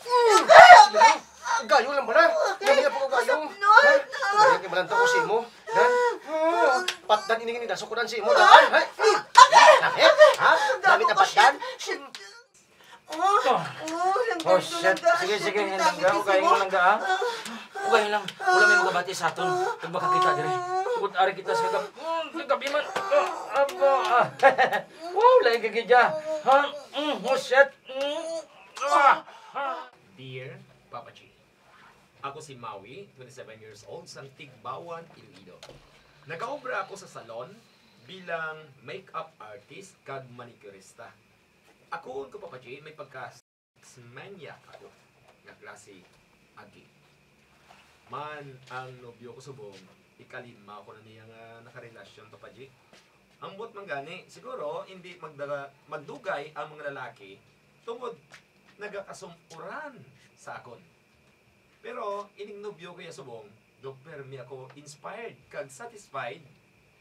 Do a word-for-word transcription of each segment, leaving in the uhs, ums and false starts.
Sige na. Gayo lang bala. Gayo lang pag gayo. Ha? Gayo kay malantaw ko sa imo. Dan. Patdan ini nga nidaso ko dan sa imo. Daan. Ha? Langit. Ha? Gamit ang patdan. Oh, oh, shit. Sige, sige, langga. Ugay mo, langga, ah. Ugay lang. Wala may magabati sa aton. Kag makakita dire. Tungod ari kita sa gab-, mm, sa gabi man. Ah, abo, ah. Wow, lain ka gid, ah. Ha? Mm, oh, shit. Mm. Ah, ah. Dear Papa G, ako si Maui, twenty-seven years old, sang Tigbawan, Iloilo. Nagaobra ako sa salon bilang makeup artist kag manicurista. Ako, ko, Papa G, may pagka-sex maniac ako nga klase agi. Man, ang nobyo ko subong, ikalima ko na niya nga nakarelasyon, Papa G. Ang buot man gani, siguro, hindi magdaga-, magdugay ang mga lalaki tungod nagakasum-uran sa akon. Pero ining nobyo ko iya subong, daw permi ako inspired kag satisfied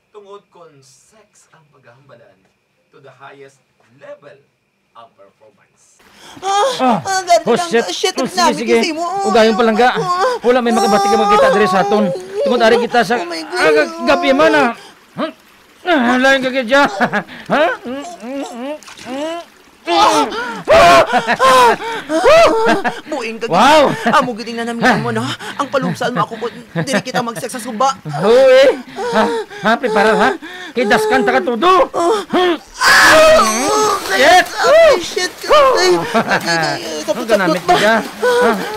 tungod kon sex ang paghambalan to the highest level ang performance. Ah, ah, gani oh, lang. Shit. Shit, oh, sige, sige. Ugayon pa lang ga. Wala may makabati nga makita diri sa aton. Tungod ari kita sa, oh my God, ah, gabi man, ah. Huh? Ah, lain ka kaya. Ha? Mm, mm, mm, mm. Buing ka. Wow! Amo gid ang nanamian mo, no? Ang palubsan mo ako kung dili kita mag-sex sa suba. Hoy! Ha? Ha? Prepara, ha? Kay daskan ta ka todo. Ah! Shit! Ay, shit! Ay, ay, ay, ay, ang gamit ko dyan.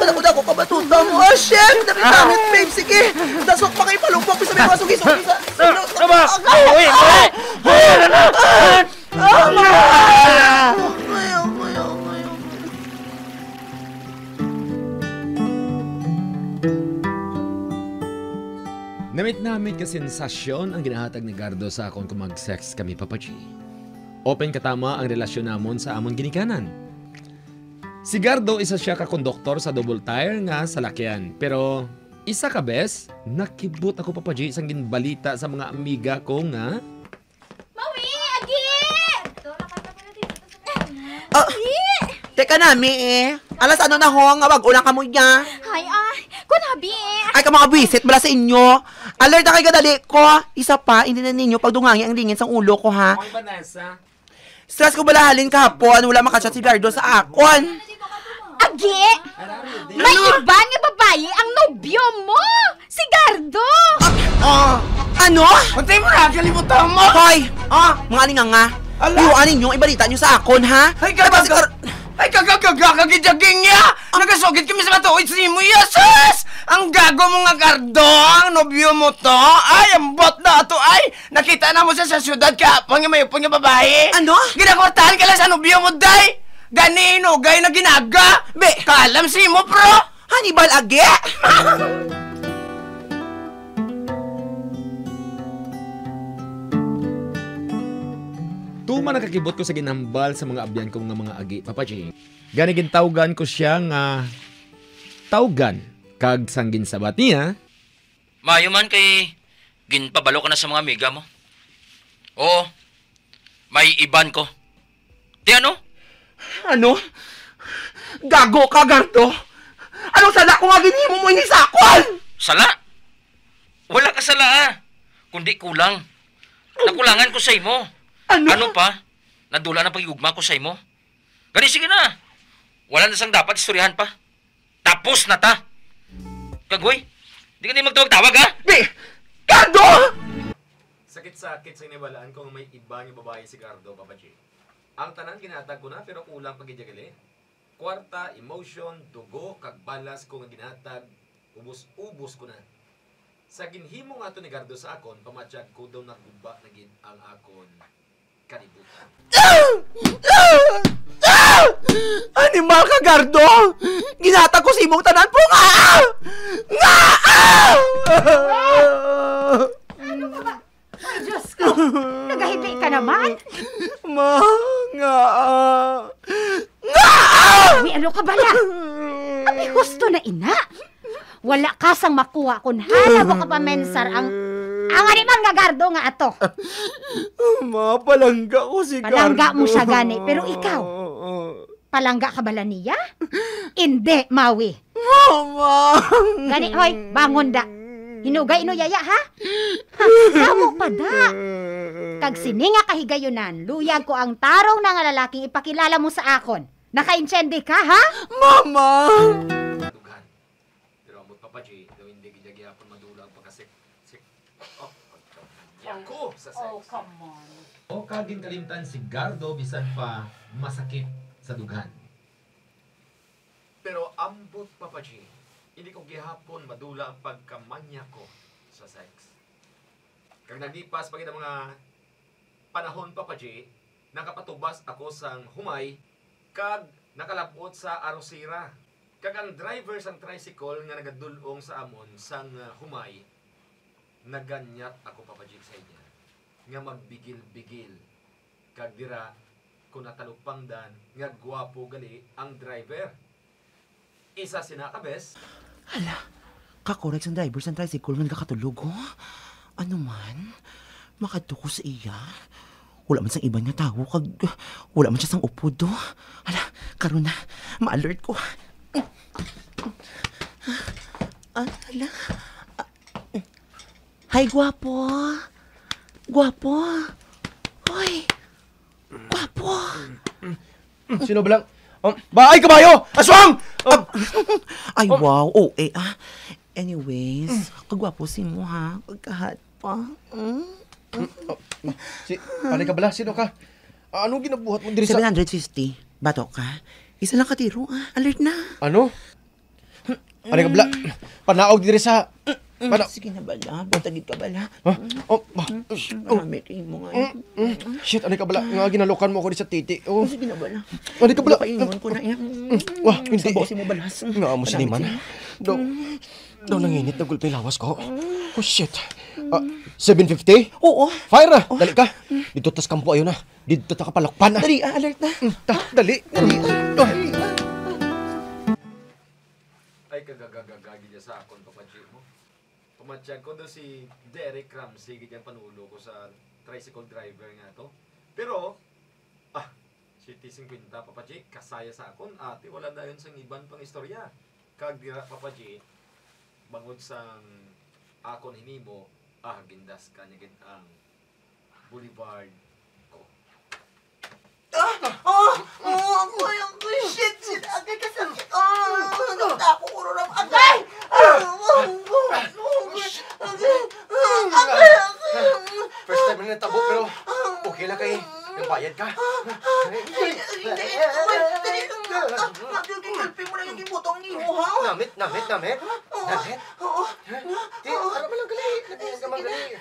Wala ko na ako kabatuta mo. Ah, shit! Namit-namit, babe. Sige. Dasok pa kay palugpok. Bisa may mga sugi-sugi sa... Ano ba? Uy, uy! Uy, ano na? Ah! Ay, ay, ay, ay. Namit-namit ka sensasyon ang ginahatag ni Gardo sa akon kung mag-sex kami, Papa G. Open katama ang relasyon namon sa amon ginikanan. Si Gardo isa sia ka konduktor sa double tire nga salakyan, pero isa ka bes, nakibot ako, Papa G, sang ginbalita sa mga amiga ko nga Mawi! Agi! Ah, agi! Teka na, mi, eh. Alas ano na ho, nga wag-o lang kamo niya. Hay, ay. Kun habi, eh. Ay, ka mga buwisit, bala sa inyo. Alert na kayo, kadali ko. Isa pa, hindi na ninyo pagdungangi ang lingin sang ulo ko, ha? Oy, Vanessa. Stress ko bala halin kahapon, wala makachat si Gardo sa akon. Agi! May iban nga babayi ang nobyo mo! Si Gardo! Ah, ah, ano? Untay mo na, kalimutan mo! Hoy! Ah? Mga alinganga, ala, iwaan ninyo ang ibalita nyo sa akon, ha? Ay, Tapos kagaga! Ay, kagagaga, kagidaging niya! Nagasugid kami sa matuod sa imo, iya, sus! Ang gago mo nga, Gardo! Ang nobyo mo to! Ay, ambot na ato, ay! Nakita na mo siya sa syudad kahapon nga may upon nga babayi. Ano? Ginakwartahan ka lang sa nobyo mo, day! Gani, inugay na ginaga! Be! Kaalam si mo, bro! Hannibal agi! Tuman nakakibot ko sa ginhambal sa mga abyan ko nga mga agi, Papa G. Gani gintawgan ko siya nga tawgan, kag sang ginsabat niya, Maayo man kay ginpabalo ka na sa mga amiga mo. Oo, may iban ko. Ti ano? Ano? Gago ka, Gardo! Anong sala ko nga ginhimo mo ini sa akon? Sala? Wala ka sala, ah. Kundi kulang. Nakulangan ko sa imo. Ano? Ano pa? Nadula na pagigugma ko sa imo. Gani, sige na. Wala na sang dapat istoryahan pa. Tapos na ta. Kagoy, di ka na magtawag-tawag, ha? Di! Gardo! Sakit-sakit sa nahibalaan ko nga may iba nga babayi si Gardo, Papa G. Ang tanan ginhatag ko na, pero kulang pa gid ya gali. Kwarta, emotion, dugo, kag balas ko nga ginhatag, ubos-ubos ko na. Sa ginhimo nga to ni Gardo sa akon, pamatyag ko daw naguba na gid ang akon kalibutan. Animal ka, Gardo! Ginhatag ko sa imong tanan, punga! Nga! Ano ka ba? Ay, Diyos ko! Nagahibi ka naman? Ma, nga. Nga! May ano ka bala? Abi, husto na ina. Wala ka sang makuha kon hala ko kapamensar ang, ang animal nga Gardo nga ato. Ma, palangga ko si Palangga Gardo. Mo siya gani, pero ikaw, palangga ka bala niya? Indi, Maui. Mama! Gani, hoy, bangon da. Hinugay ino yaya, ha? Ha, amo pa da. Kag sini nga kahigayunan, luyag ko ang tarong na nga lalaking ipakilala mo sa akon. Nakaintindi ka, ha? Mama! Dughan. Pero ambot, Papa G, daw hindi gid gihapon madula ang pagkasik-, sik-, oh, pagkayako sa sex. Oh, come on. O, kag ginkalimtan si Gardo bisan pa masakit sa dughan. Pero ambot, Papa G, hindi ko gihapon madula ang pagkamanyako sa sex. Kag naglipas pa gid ang mga panahon, Papa G, nakapatubas ako sang humay kag nakalab-ot sa arosira. Kag ang driver sang tricycle nga nagadul-ong sa amon sang, ah, humay, naganyat ako, Papa G, sa iya nga magbigil-bigil. Kag dira ko natalupangdan nga gwapo gali ang driver. Isa sina ka bes. Hala, kakorek sang driver sang tricycle nga nagakatulog, oh. Ano man? Makadto ko sa iya. Wala man sang iban nga tawo, kag wala man siya sang upod, oh. Hala, karon na. Ma-alert ko. Ah, hala. Hi, gwapo. Gwapo. Hoy. Gwapo. Mm, sino ba lang? Um, ba, ay, kabayo! Aswang! Um, Ay, um, wow. O A, ah. Anyways, kagwapo si mo, ha? Kagkahat pa. Mm. Mm, oh, si, ano ka bala? Sino ka? Ah, anong ginabuhat mo diri sa Seven hundred fifty. Bato ka? Isa lang ka tiro, ah. Alert na. Ano? Ano ka bala? Panaog diri sa, Mm, pana- Sige na bala, butagid ka bala. Ha? Oh, ba- Mm, mm, oh. Marami kayo mo nga. Mm, mm. Shit, ano ka bala? Nga ginalukan mo ako di sa titi. Oh. Sige na bala. Ano ka bala? Paingon ko na yan. Mm, wah, hindi. Sa boss mo balas. Nga amo siniman. Daw, daw nanginit na gulpi lawas ko. Oh, shit. Ah, seven fifty? Oo. Fire na! Oh. Dali ka. Dito tas kampo ayo na. Dito ta kapalakpan na. Dali, ah, alert na. Mm, ta, dali. Dali. Oh. Ay, kagagagagi niya sa akon, Papa G mo. Pamatyag ko do si Derek Ramsey, gid ang panulo ko sa tricycle driver nga to. Pero, ah, siyete singkwenta, Papa G, kasaya sa akon, ate, wala dayon sang iban pang istorya. Kag dira, Papa G, bangod sang akon hinimo, ah, gindas ka niya gid ang Boulevard ko. Ah! Ah! Ah! Agoy, agoy! Shit! Shit! Agay, kasakit! Ah! Nagta ako, kururang! Agay! Ah! Ah! Ah! Agay! Ah! Agay! Agay! First time na natabo, pero okay lang kay nagbayad ka. Ay, ay, ay, ay, ay, dali lang. Ah, ah, gulpi mo na yung gibutang niyo, ha? Namit, namit, namit. Oo. Namit. Oo. Di, ano man lang gali? Nagbayad ka man gali.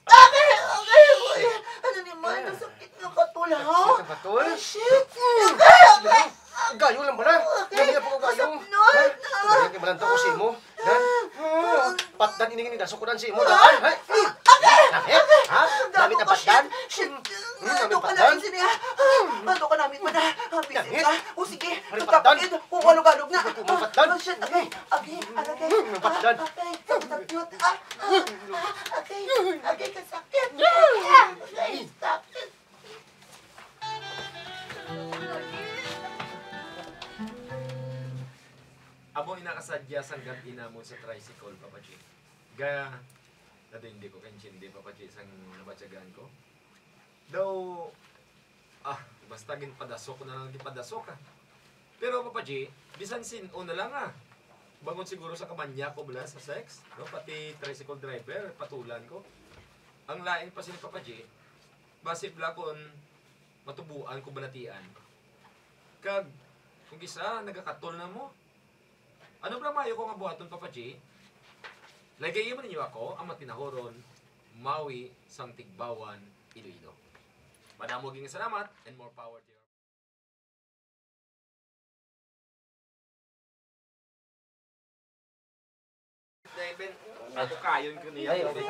Okay, okay, okay. Ano ni man? Ang sakit nga katol, ha? Sakit nga katol? Ay, shit. Sige na. Gayo lang bala. Okay. Dami na pag-gayo. Masakit. Ha? Dali, kay malanta ko sa imo. Ha? Patdan ini nga nidaso ko dan sa imo, daan. Ha? Okay. Dami, ha? Dami na patdan. Shit. Hmm, dami patdan. Ano ka namin sini, ha? Ano ka namin man, ha? Bisit ka. O sige, patdan. Kung alog-alog na. Patdan. Oh, shit. Okay. Okay. Ano kay? Hmm, patdan. Okay. Sakit. Ah. Ah, agay, agay, kasakit. Agay, sakit. Amo ina kasadya sang gab-i namon sa tricycle, Papa G. Ga, nato hindi ko kaintindi, Papa G, sang nabatyagan ko. Daw, ah, basta ginpadasok ko na lang, ginpadasok, ah. Pero, Papa G, bisan sin-o na lang, ah. Bangod siguro sa kamanya ko bala sa sex, no? Pati tricycle driver, patulan ko. Ang lain pa sini, Papa G, basi bala kon matubuan ko balatian. Kag, kung isa, nagakatol na mo. Ano bala mayo ko nga buhaton, Papa G? Lagayi man ninyo ako, ang matinahuron, Maui sang Tigbawan, Iloilo. Madamo gid nga salamat and more power to your Dahil ben, ako kayon ko niya. Ay, okay.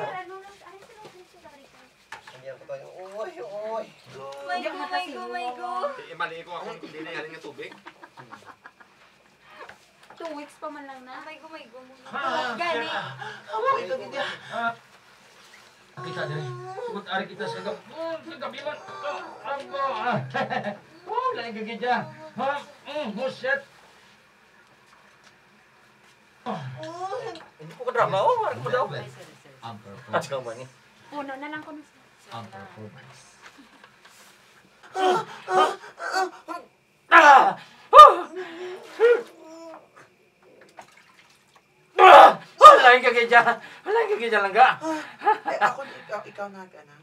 Oy, oy. May go, may go, may go. Eh, mali ko ako kung dili halin nga tubig. Two weeks pa man lang na. Amay, gumay, gumay. Ah, gani. Ah, kita diri. Tungod ari kita sa gab-, mm, sa gabi man. Ah, aba, ah. Oh, lain ka gid, ah. Ha? Mm, buset. Hindi ko kadrama, oh. Ano mo daw? Ang performance. Ano ba ni? Puno na lang ko na. Ang performance. Ah! Ah! Lain ka gid dyan. Lain ka gid dyan, langga. Eh, ako, ikaw, ikaw na, gana.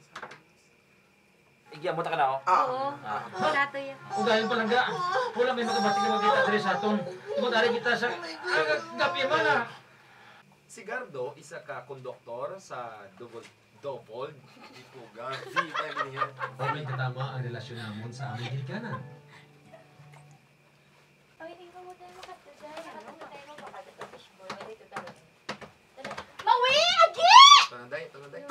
Igyamot ka na, oh. Ah. Oo. Ah. Dato yan. Ugayon pa, langga. Wala may makabati nga makita diri sa aton. Tungod ari kita sa, ah, gabi man, ah. Si Gardo, isa ka konduktor sa double, double, di ko ga-, di tayo niya. Okay, katama ang relasyon namon sa aming ginikanan. Ay, ikaw mo tayo makatagay, ano? Mawi! Agi! Ito na, day. Ito na, day.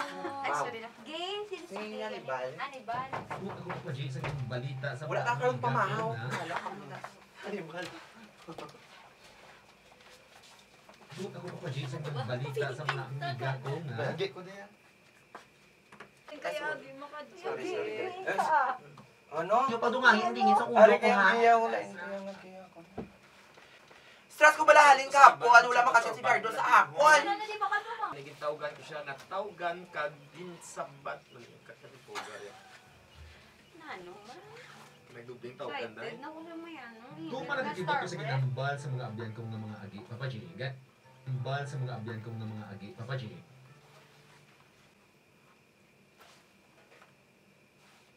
Ay, sorry na. Gay, sino si Gay? Hannibal. Hannibal. Ako, ako pa, Jay, sa balita sa wala ka karon pamahaw. Wala ka muna. Hannibal. Ako, ako pa, Jay, sa balita sa mga amiga ko nga. Lagi ko na yan. Kaya di mo ka. Sorry, sorry, guys. Ano? Yung padungahin, dingin sa ulo ko, ha? Ari kaya wala, hindi kaya nagkaya ako. Stress ko bala halin ka, po, ano, wala makasya si Gardo sa akon. Ano na di ba ka mo? Naging tawgan ko siya, nga tawgan kag ginsabat. Naging kakalipugan niya. Nano man? Nagdubling tawgan, day. Excited na ko sa may ano, eh. Kung para nakita ko sa ginambal sa mga abyan kong nga mga agi, Papa G, ga-, ambal sa mga abyan kong nga mga agi, Papa G.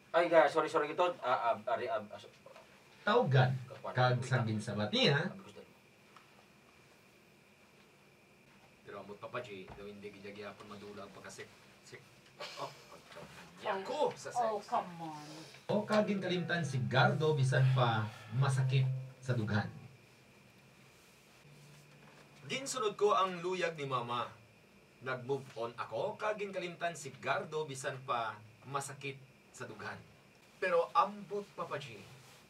Ay, ga-, sorry, sorry, gitod. Ah, ah, ari, ah, ah, so-, tawgan, kapag kag sa ginsabat niya. Pero ambot, Papa G, daw hindi gid gihapon madula ang pagkasik-, sik-, oh, pagkanyako sa sex. Oh, come on. O kag ginkalimtan si Gardo bisan pa masakit sa dughan. Ginsunod ko ang luyag ni Mama. Nag-move on ako kag ginkalimtan si Gardo bisan pa masakit sa dughan. Pero ambot, Papa G,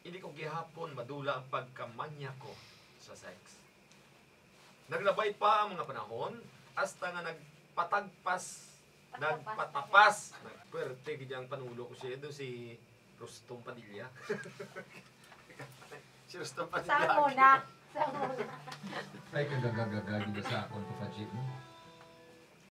hindi ko gihapon madula ang pagkamanyako sa sex. Naglabay pa ang mga panahon hasta nga nagpatagpas, nagpatapas. Nagpwerte gid ang panulo ko siya do si Rustom Padilla. Si Rustom Padilla. Sa una. Sa una. Ay, kagagagaga gid sa akon, Papa G, no?